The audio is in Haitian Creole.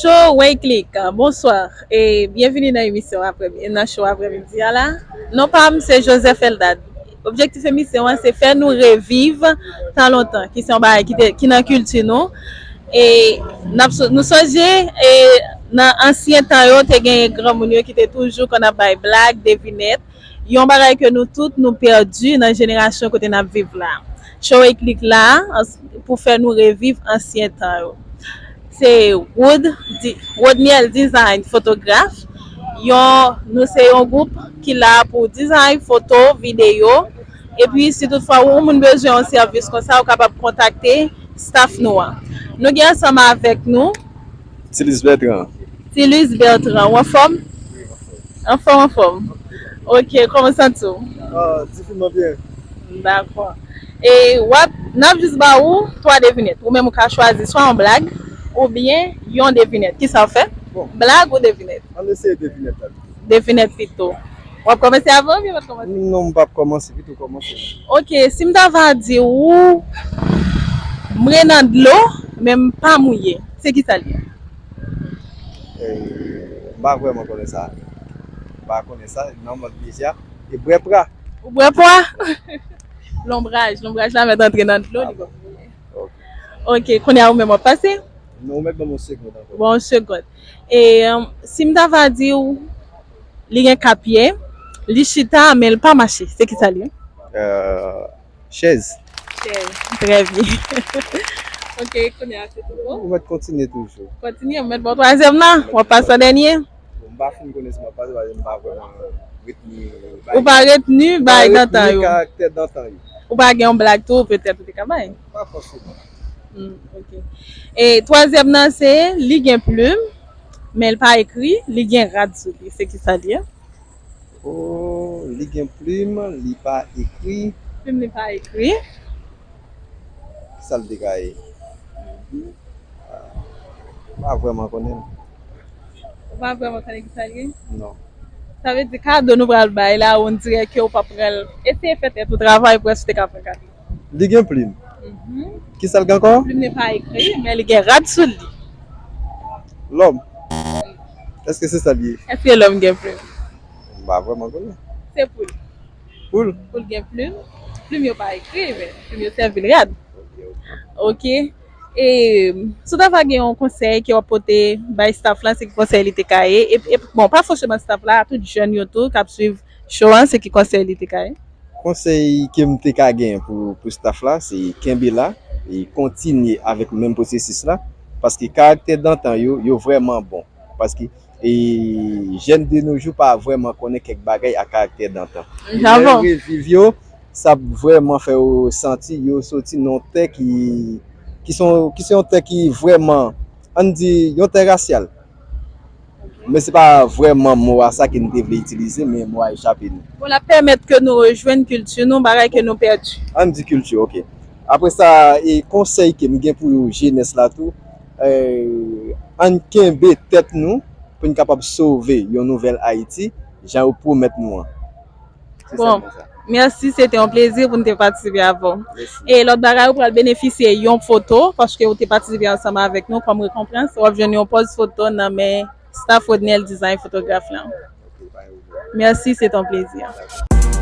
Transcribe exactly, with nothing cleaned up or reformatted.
Show Way Click, bonswa e byenvini nan emisyon aprè, nan show aprèmidi a la. Non pa m se Joseph Eldad. Objektif emisyon an se fè nou reviv tan lontan, ki se yon bagay ki, te, ki nan kilti nou. E n ap so- nou sonje e nan ansyen tan yo te gen granmoun yo ki te toujou konn ap bay blag, devinèt, yon bagay ke nou tout nou pèdi nan jenerasyon kote n ap viv la. Show Way Click la pou fè nou reviv ansyen tan yo. Se Wood, Rodniel Design Fotograf. Yon, nou se yon gwoup ki la pou design foto, videyo. Epi si toutfwa ou moun bezwen yon sèvis konsa, ou kapab kontakte staff nou an. Nou gen ansanm avèk nou Tilus Bertrand. Tilus Bertrand, ou anfòm? Anfòm, anfòm. Ok, kòman w santi w? Ah, difiman byen. Dakò. E w ap, n ap jis ba ou twa devinèt. Ou menm ou ka chwazi swa yon blag oubyen yon devinèt. Kisa w fè? Bon. Blag ou devinèt? Ann eseye devinèt la. Devinèt pito. W ap kòmanse avè oubyen w ap kòmanse? Non, m p ap kòmanse, pito w kòmanse. Ok, si m ta va di ou, m re nan dlo, men m pa mouye. Se kisa l ye? Eh, m pa vrèman konnen sa. M pa konnen sa, non, m ap deja. E bwè pra. Ou bwè pra? Lonbraj, lonbraj la mèt antre nan dlo, li pa pou mouye. Ok. Ok, kounye a ou menm w ap pase? Non, ou mèt ban m yon segond ankò. Bon, yon segond. E, um, si m ta va di w, li gen kat pye, li chita, men l pa mache. Se kisa l ye? Euh, Chèz. Chèz. Trè byen. Ok, kounye a se tou bon? Ou mèt kontinye toujou. Kontinye, ou mèt bon twazyèm nan? W ap pase an dènye? Bon, m pa fin konnen si m ap pase, paske m pa vrèman retni bagay. Ou pa retni bagay dantan yo? Karaktè dantan yo. Ou pa gen yon blag tou, petèt ou te ka bay? Pa fòseman. Hmm, ok. E twazyèm nan se, li gen plim, men l pa ekri, li gen rad sou li. Se kisa l ye? Oh, li gen plim, li pa ekri. Plim li pa ekri. Kisa l te ka ye? Ah, m pa vrèman konnen. Ou pa vrèman konnen kisa l ye? Non. Sa vle di kado nou pral bay la, on dirè ke ou p ap pran l. Eseye fè tèt ou travay, prèske ou te ka pran kado. Li gen plim. Mhm. Kisa l gen ankò? Plim li pa ekri, men li gen rad sou li. Lòm. Èske se sa l ye? Èske lòm gen plim? M pa vrèman konnen. Se poul. Poul? Poul gen plim. Plim yo pa ekri, men plim yo sèvi l rad. Ok, ok. Ok. E, si w ta va gen yon konsèy ke w ap pote bay staff la, se ki konsèy li te ka ye? E, e, bon, pa fòseman staff la, tout jèn yo tou k ap swiv show an, se ki konsèy li te ka ye? Konsèy ke m te ka gen pou, pou staff la, se kenbe la e kontinye avèk menm pwosesis la, paske karaktè dantan yo, yo vrèman bon. Paske, e, jèn de nos jours pa vrèman konnen kèk bagay ak karaktè dantan. E lè yo reviv yo, sa ap vrèman fè yo santi yo soti nan yon tè ki, ki se yon, ki se yon tè ki vrèman, ann di, yon tè rasyal. Men se pa vrèman mo a sa ke n te vle itilize, men mo a echape nou. Bon, l ap pèmèt ke nou rejwenn kilti nou, bagay ke nou pèdi. Ann di kilti, ok. Apre sa, e konsèy ke m gen pou jenès la tou, eh, ann kenbe tèt nou pou n kapab sove yon nouvèl Ayiti, jan yo pwomèt nou an. Se sèlman sa. Bon, mèsi, se te yon plezi pou n te patisipe avè w. Mèsi. E lòt bagay, ou pral benefisye yon foto, paske ou te patisipe ansanm avèk nou kòm rekonpans, w ap jwenn yon pòz foto nan men staff Rodnel Design Fotograf la. Ok, pa gen pwoblèm. Mèsi, se te yon plezi.